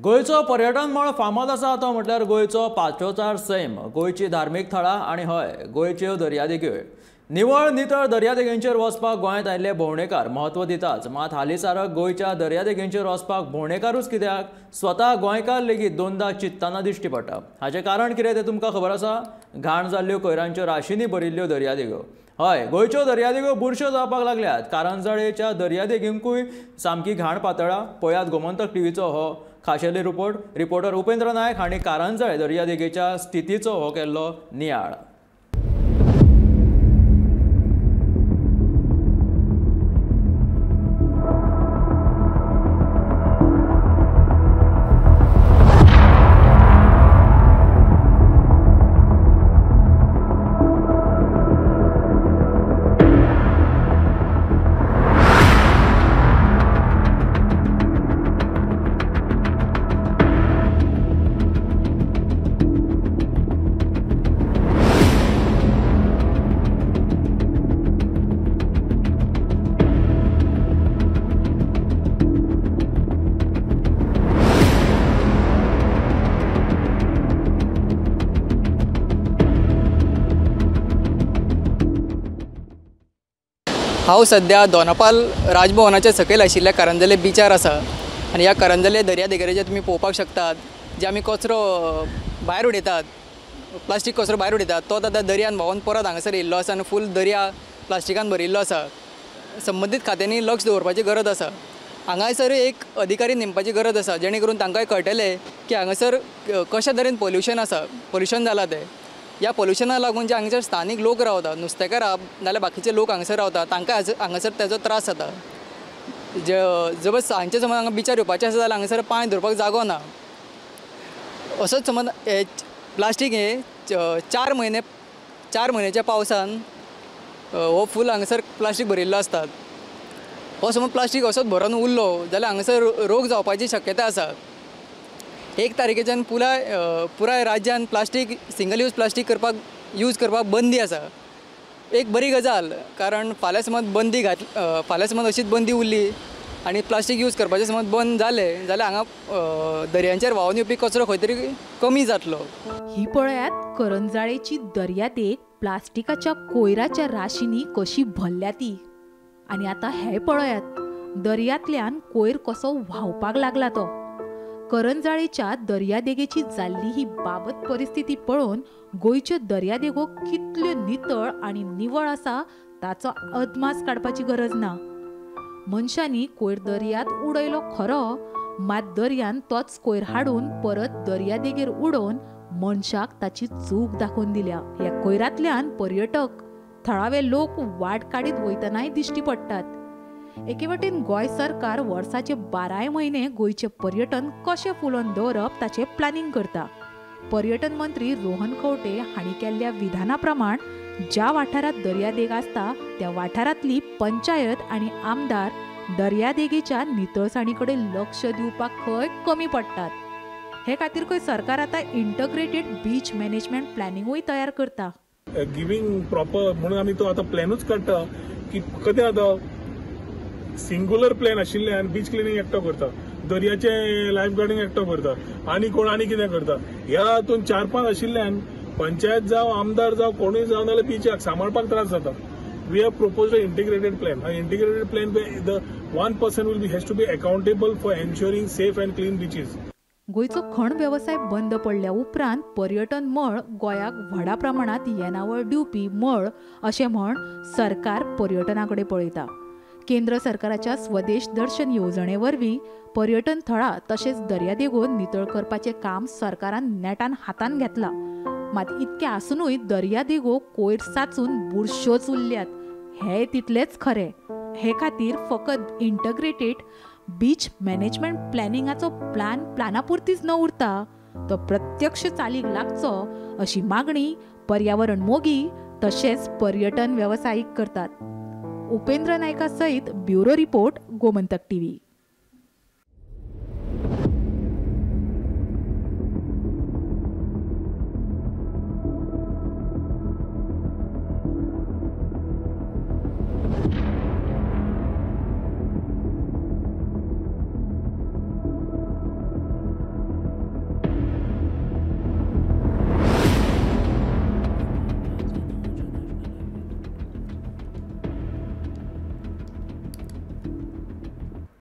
गोंयचो पर्यटन मळ फामाद आसा तो म्हटल्यार गोंयचो पांचवोचार सैम, गोंयची धार्मीक थळां आनी हय गोंयच्यो दर्यादेग्यो। निवळ नितळ दर्यादेगेंचेर वचपाक गोंयांत आयिल्ले भोंवडेकार म्हत्व दिताच, मात हालींसारक गोंयच्या दर्यादेगेंचेर वचपाक भोंवडेकारूच कित्याक स्वता गोंयकार लेगीत दोनदा चिंततना दिश्टी पडटा। हाचें कारण कितें तें तुमकां खबर आसा? घाण जाल्ल्यो कोयरांच्यो राशींनी भरिल्ल्यो दर्यादेगो। हय, गोंयच्यो दर्यादेगो बुरश्यो जावपाक लागल्यात। कारंजाळेच्या दर्यादेगेंकूय सामकी घाण पातळा। पळयात गोमंतक टीव्हीचो हो खाशेली रिपोर्ट। रिपोर्टर उपेंद्र नायक हांणी कारंजाळे दर्यादेगेच्या स्थितीचो हो केल्लो नियाळ। हांव सद्या दोनापाल राजभवनाच्या सकयल आशिल्ल्या करंजाळे बिचार आसा आनी ह्या करंजाळे दर्यादेगेचेर तुमी पळोवपाक शकतात जे आमी कचरो भायर उडयतात, प्लास्टीक कचरो भायर उडयतात तो आतां दर्यान व्हांवन परत हांगासर येयल्लो आसा आनी फूल दर्या प्लास्टिकान भरिल्लो आसा। संबंदीत खात्यांनी लक्ष दवरपाची गरज आसा। हांगासर एक अधिकारी नेमपाची गरज आसा जेणे करून तांकांय कळटलें की हांगासर कशा तरेन पोल्युशन आसा, पोल्युशन जालां तें। ह्या पोल्युशनाक लागून जे हांगासर स्थानीक लोक रावता, नुस्तेकार नाल्यार बाकीचे लोक हांगासर रावता, तांकां हांगासर तेजो त्रास जाता। जर सांजचे समज हांगा बिचार येवपाचें आसा जाल्यार हांगासर पांय दवरपाक जागो ना। असोच समज हे प्लास्टीक हे चार म्हयन्याच्या पावसान हो फूल हांगासर प्लास्टीक भरिल्लो आसता। हो समज प्लास्टीक असोच भरून उरलो जाल्यार हांगासर रोग जावपाची शक्यता आसा। 1 तारखेच्यान पुराय राज्यान प्लास्टीक, सिंगल यूज प्लास्टीक करपाक यूज करपाक बंदी आसा। एक बरी गजाल, कारण फाल्यां समज बंदी फाल्यां समज अशीच बंदी उरली आनी प्लास्टीक यूज करपाचें समज बंद जालें जाल्यार हांगा दर्यांचेर व्हांवन येवपी कचरो खंय तरी कमी जातलो। ही पळयात करंजाळेची दर्यादेग प्लास्टिकाच्या कोयराच्या राशींनी कशी भरल्या ती। आनी आतां हें पळयात दर्यांतल्यान कोयर कसो व्हांवपाक लागला तो। करंजाळेच्या दर्यादेगेची जाल्ली ही बाबत परिस्थिती पळोवन गोंयच्यो दर्यादेगो कितल्यो नितळ आनी निवळ आसा ताचो अदमास काडपाची गरज ना। मनशांनी कोयर दर्यांत उडयलो खरो, मात दर्यान तोच कोयर हाडून परत दर्यादेगेर उडोवन मनशाक ताची चूक दाखोवन दिल्या। ह्या कोयरांतल्यान पर्यटक, थळावे लोक वाट काडीत वयतनाय दिश्टी पडटात। एके वटेन गोंय सरकार वर्साचे 12 म्हयने गोंयचें पर्यटन कशें फुलोवन दवरप ताचें प्लॅनिंग करता। पर्यटन मंत्री रोहन खंवटे हांणी केल्ल्या विधाना प्रमाण ज्या वाठारांत दर्यादेग आसता त्या वाठारांतली पंचायत आनी आमदार दर्यादेगेच्या नितळसाणी कडेन लक्ष दिवपाक खंय कमी पडटात। हे खातीर खंय सरकार आतां इंटग्रेटेड बीच मॅनेजमेंट प्लॅनिंगूय तयार करता। गिवींग प्रॉपर म्हणून आमी तो आतां प्लॅनूच काडटा की कदें आतां सिंगुलर प्लॅन आशिल्ल्यान बीच क्लिनींग एकटो करता, दर्याचे लायफ गार्डींग एकटो करता आनी कोण आनी कितें करता। ह्या हातून 4-5 आशिल्ल्यान पंचायत जावं, आमदार जावं, कोणूय जावं नाल्यार बिचाक सांबाळपाक त्रास जाता। We have proposed a integrated plan. A integrated plan the one person will be has to be accountable for ensuring safe and clean beaches. गोंयचो खण वेवसाय बंद पडल्या उपरांत पर्यटन मळ गोंयाक व्हडा प्रमाणांत येणावळ दिवपी मळ अशें म्हण सरकार पर्यटना कडेन पळयता। केंद्र सरकाराच्या स्वदेश दर्शन येवजणे वरवीं पर्यटन थळां तशेंच दर्यादेगो नितळ करपाचें काम सरकारान नेटान हातान घेतलां। मात इतकें आसुनूय दर्यादेगो कोयर साचून बुरश्योच उरल्यात हें तितलेंच खरें। हे खातीर फकत इंटग्रेटेड बीच मॅनेजमेंट प्लॅनिंगाचो प्लॅन प्लॅना पुरतीच न उरता तो प्रत्यक्ष चालीक लागचो अशी मागणी पर्यावरण मोगी तशेंच पर्यटन वेवसायीक करतात। उपेंद्र नायका सहित ब्युरो रिपोर्ट, गोमंतक टीव्ही।